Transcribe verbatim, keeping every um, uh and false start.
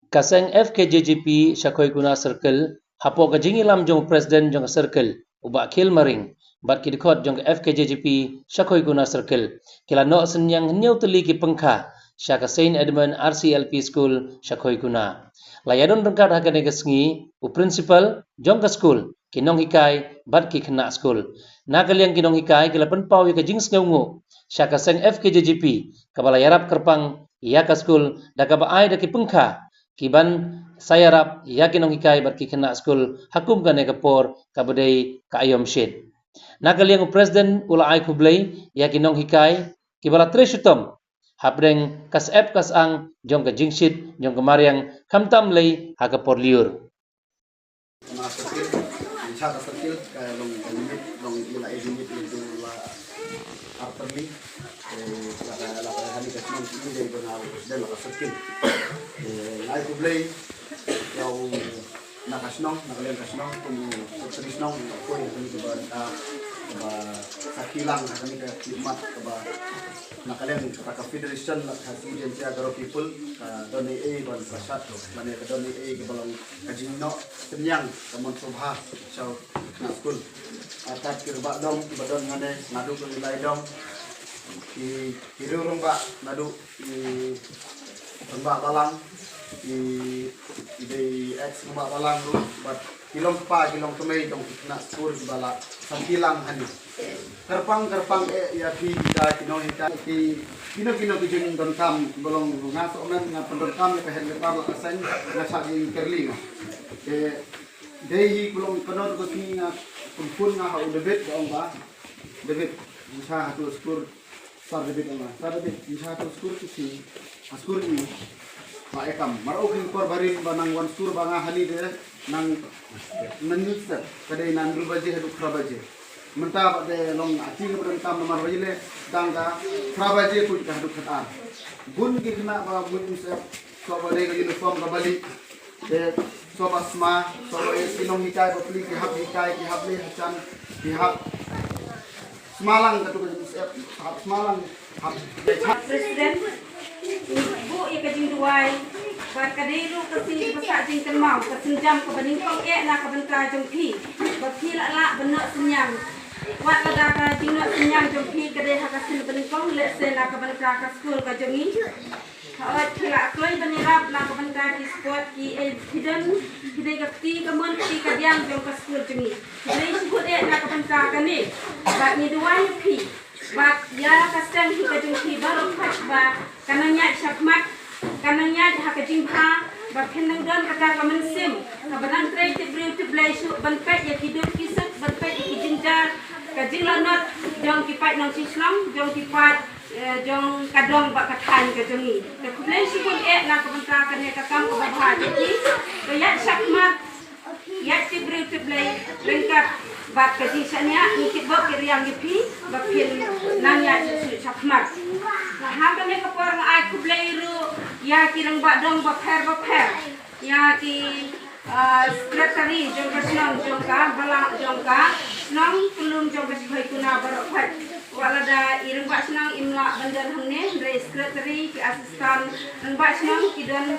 Ka seng F K J G P Shakhoikuna Circle, hapoh ka jingïalam jong u President jong ka Circle, u Bah Khel Maring, bad ki dkhot jong ka F K J G P Shakhoikuna Circle, ki la noh synñiang hynñiew tylli ki pangkha sha ka Saint Edmund R C L P School Shakhoikuna. La ïadon ryngkat ha kane ka sngi u Principal jong ka skul, ki nonghikai bad ki khynnah skul. Na ka liang ki nonghikai ki la pynpaw ïa ka jingsngewnguh sha ka seng F K J G P kaba la ïarap kyrpang ïa ka skul da kaba ai da ki pangkha kiban sa ïarap ïa ki nonghikai bad ki khynnah skul ha kum kane ka por kaba dei ka aïom shit. Na ka liang u President u la ai khublei ïa ki nonghikai kiba la trei shitom hapdeng ka syep ka syang jong ka jingshit jong ka mariang, khamtam lei ha ka por lyiur. Ka circle, ka circle ka long ka unit, long ïa la unit, ïa la artylli. Eh, la ka, la ka hani ka shnong ki dei ba nga u president la ka circle. Eh, nga ai khublei ïa u na ka shnong, na ka liang ka shnong, kum u secretary shnong, ïa u koi kani kaba, ah, kaba sakhi lang kani ka khidmat kaba na ka liang kata ka federation la ka Jaintia Garo People ka don ei ei ban pyrshah, lane ka don ei ei kaba long ka jingnoh synñiang ka mon sngewbha sha u khynnah skul. Artat ki rangbah dong kiba don hangne naduh ki lai dong, ki, ki riew rangbah naduh ki rangbah balang, ki, ki dei ex rangbah balang ruh, bad ki long kpa ki long kmie jong ki khynnah skul kiba la sakhi lang hangne. Kyrpang kyrpang eh ïa phi kita ki nonghikai, ki kino kino ki jingdonkam kiba long, nga sngewmen nga pyndonkam ïa ka head leader la ka seng, nga shah jingkyrli nga. Te dei hi ka long kano ka sngi nga pynphone nga ha u David, ba ong ba David, nga shah ha tu skul. Sir David, ong ba Sir David, nga shah ha tu skul tu si, ha skul ni. Ba e kam mar u kin por barim ba nang wan skul ba nga hani de nang mynta ka dei nang ru baje haduh phra baje. Mynta ba de long ati ka pyrshah kam namar ba ïa le dang ka phra baje pun ka haduh khatar. Bun ki khynnah ba bun sep, so ba dei ka uniform ka bali. Te so ba sma, so ba ïa ki nonghikai ba pli ki hap hikai, ki hap leh hachan, ki hap sma lang ka tu ka sep, hap sma lang, hap. President, buh ïa ka jingduwai, bad ka dei ruh ka sngi ba sah jingkynmaw, ka sienjam kaba nyngkong eh na ka bynta jong phi, ba phi la lah ban noh synñiang. Wat lada ka jingnoh synñiang jong phi ka dei ha ka sien ba nyngkong, lehse na ka bynta ka skul ka jong ngi. Hooid, phi la kloi ban ïarap na ka bynta ki sport ki, eh, phi don, phi dei ka kti kamon kti kadiang jong ka skul jong ngi. Khublei shibun eh na ka bynta kane. Bad ngi duwai ïa phi. Bad ïa ka seng hi ka jong phi baroh khoit ba ka nang ïaid shakhmat, ka nang ïaid ha ka jingbha, ba phin nang don kata ka mynsiem kaba nang trei tip briew tip Blei shuh ban peit ïa ki duk ki suk, ban peit ïa ki jingjia, ka jinglanot jong ki paid nongshong shnong, jong ki paid, eh, jong ka dong bad ka thaiñ ka jong ngi. Te khublei shibun eh na ka bynta kane ka kam kaba bha jong phi. Ka ïaid shakhmat, ïaid tip briew tip Blei ryngkat bad ka jingshaniah, ngi kitbok ki riang ïa phi ba phin nang ïaid shuh shuh shakhmat. Nga ha kane ka por nga ai khublei ruh ïa ki rangbah dong bapher bapher, ïa ki, ah, secretary jong ka shnong, jong ka balang, jong ka shnong, kyllum jong ka Shakhoikuna baroh khoit. Wat lada i rangbah shnong im lah ban don hangne, hynrei secretary, ki assistant rangbah shnong ki don.